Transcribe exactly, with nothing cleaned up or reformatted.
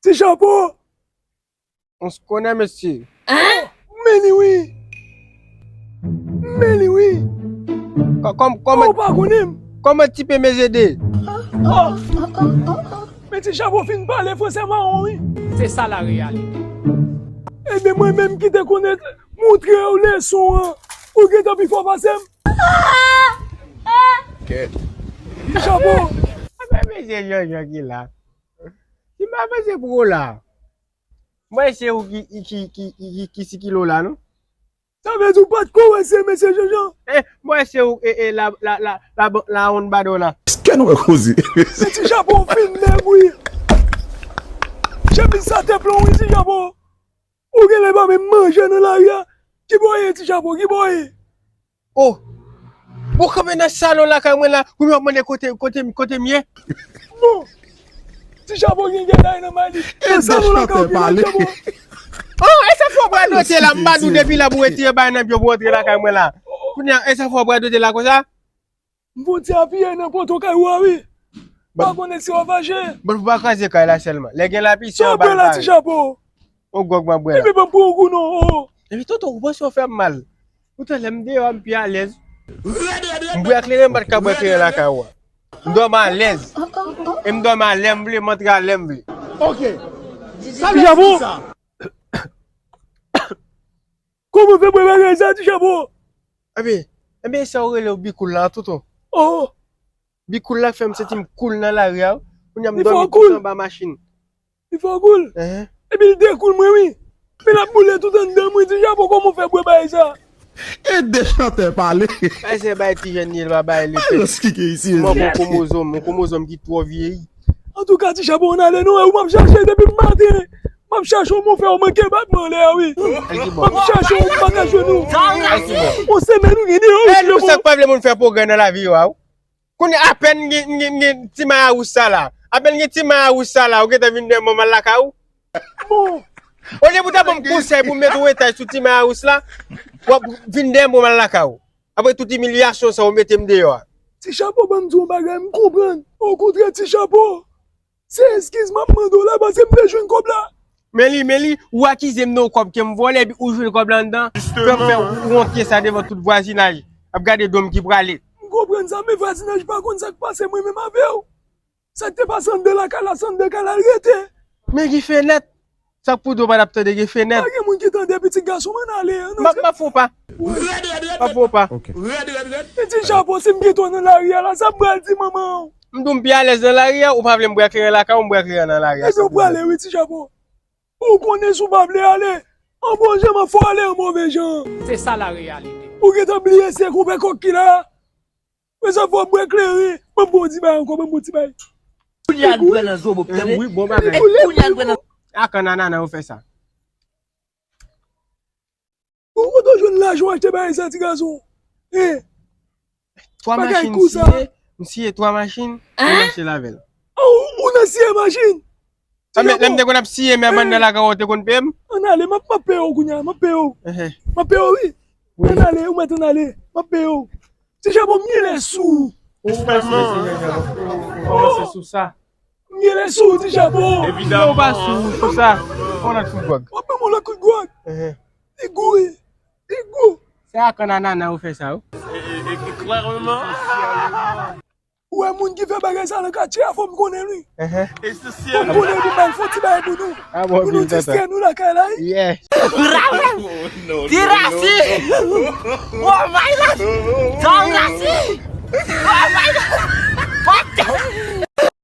Ti Chapo! On se connaît, mesye. Men li wi! Men li wi! Kò-, kòm-, kòman, ou pa konnen m? Kòman ti pe mezede? Men Ti Chapo fin pale franse mawon wi. Se sa la reyalite. Ebyen mwen menm ki te konn montre w leson an, ou gentan pi fò pase m. Ti Chapo. Apa mesye Jojo ki la? Ti pa panse pou w la. Mwen se ou ki, ki, ki, ki, ki, ki sikile w la, non? Sa vle di ou pa t ko wè se mesye Jojo? Eh, mwen se ou, e, e, la, la, la, la, la wonn ba do la. Kè nou wè koze. Men Ti Chapo fin nèg wi. Chemiz sa te plon wi Ti Chapo. Ou genlè pa menm manje nan lari a. Ki bò ye Ti Chapo, ki bò ye? Oh! Ou kanpe nan salon lakay mwen la, ou w ap mande kote, kote, kote m ye? Non! Ti Chapo gen gèlay nan may li. Nan salon lakay ou gen Ti Chapo. Oh, e sa fè w bradote la, m pa di w depi la pou w retire bagay nan pye w pou w antre lakay mwen la. Kounye a, e sa fè w bradote la konsa? M fè yon ti apiye nan poto kay ou a wi. Pa konnen si w ap fache. Bon, pou pa kraze kay la sèlman. Lè gen lapli, se anba l la. Ti Chapo. On gwòg m ap bwè la. Epi ban m pran yon kou non. Oh. Epi tonton, ou panse w fè m mal. Poutan lè m deyò a, m pi alèz. M bwè kleren, m pa t ka bwè kleren lakay ou a. M dòmi alèz. E m dòmi a lè m vle, m antre a lè m vle. Ti Chapo. Kòman w fè bwè bagay sa, Ti Chapo? Ebyen, ebyen, sa yo rele w bikoul la, tonton. Oh! Bikoul la k fè m santi m koul nan lari a. Kounye a m dòmi tout anba machin. Li fè w koul? Epi l dekoul mwen, wi. Men l ap boule tout anndan m, wi. Ti Chapo, kòman w fè bwè bagay sa? Ede chantè pale. Ay, se bay ti jèn li, l pa bay li. Ay, lòs ki gen isi, manman, yon kwomozòm, yon kwomozòm ki twò vyeyi. Antouka, Ti Chapo, ann ale non, e ou m ap chache depi maten. M ap chache w, men w fè w manke bat mwen anlè a, wi. M ap chache w, m pa ka jwenn ou. On semèn ou gen deyò, wi. E nou sa k pa vle moun fè pwogrè nan lavi yo a, wi. Kounye a, apèn gen, gen, gen ti may a wous sa la. Apèn gen ti may a wous sa la, ou gentan vin dèyè m al lakay ou? Bon. Olye pou w ta ban m konsèy pou m mete yon etaj sou ti may a wous la, w ap vin dèyè m al lakay ou. Apre tout imilyasyon sa ou mete m deyò a. Ti Chapo, ban m di w yon bagay, m konprann. Okontrè, Ti Chapo, se eskiz m ap mande w la, paske m te jwenn kòb la. Men li, men li, ou akize m de yon kòb ke m vòlè, epi ou jwenn kòb la anndan. Fè m fè ou wonte sa devan tout vwazinaj. Ap gade do m ki prale. M konprann sa, men vwazinaj pa konn sa k pase mwen menm avè w. Sa k te pase anndan lakay la, se anndan kay la l rete. Men gen fenèt. Sa k pou di w pa t ap tande gen fenèt. Pa gen moun ki tande, pitit gason m, ann ale. M ap, m ap fè w pa. M ap fè w pa. Men Ti Chapo, si m kite w nan lari a la, sa m pral di manman w? M di w m pi alèz nan lari a, ou pa vle m bwè kleren lakay ou, m bwè kleren nan lari a. Ebyen, w prale, wi, Ti Chapo. Ou konnen si w pa vle ale, an bon jan, m ap fè w ale an move jan. Se sa la reyalite. Ou gentan bliye se konpè kòk ki la. Men sa fè w bwè kleren. Ban m ba w ti bay ankò, ban m ba w ti bay. Kounye a n pran nan zo, bon, tande. Wi, bon bagay. Kounye a n pran nan. Ak annana yo fè sa. Ou kote w jwenn lajan w achte bagay sa, ti gason? Hein? Twa machin m siye, m siye twa machin, m mache lavè l. Ou, ou nan siye machin? A, men lè m te konn ap siye, men bann nan lakay ou te konn peye m? Ann ale, m ap, m ap peye w kounye a, m ap peye w. M ap peye w, wi. Ann ale, ou mèt ann ale, m ap peye w. Ti Chapo, m genlè sou. Ou kòmanse sou sa. M genlè sou, Ti Chapo. Evidaman. Ou pa sou, sou sa. Ou nan tout gwòg. W ap ban m yon lòt kout gwòg. Li gou wi. Li gou. Se ak annana ou fè sa, wi. E, e, e, klèman. Ou wè moun ki fè bagay sa nan katye a, fò m konnen li. Fò m konnen pou m ba l fon ti bagay pou nou. Pou nou distrè nou lakay la, wi. Ti Rasi! Oh my God! Ti Rasi!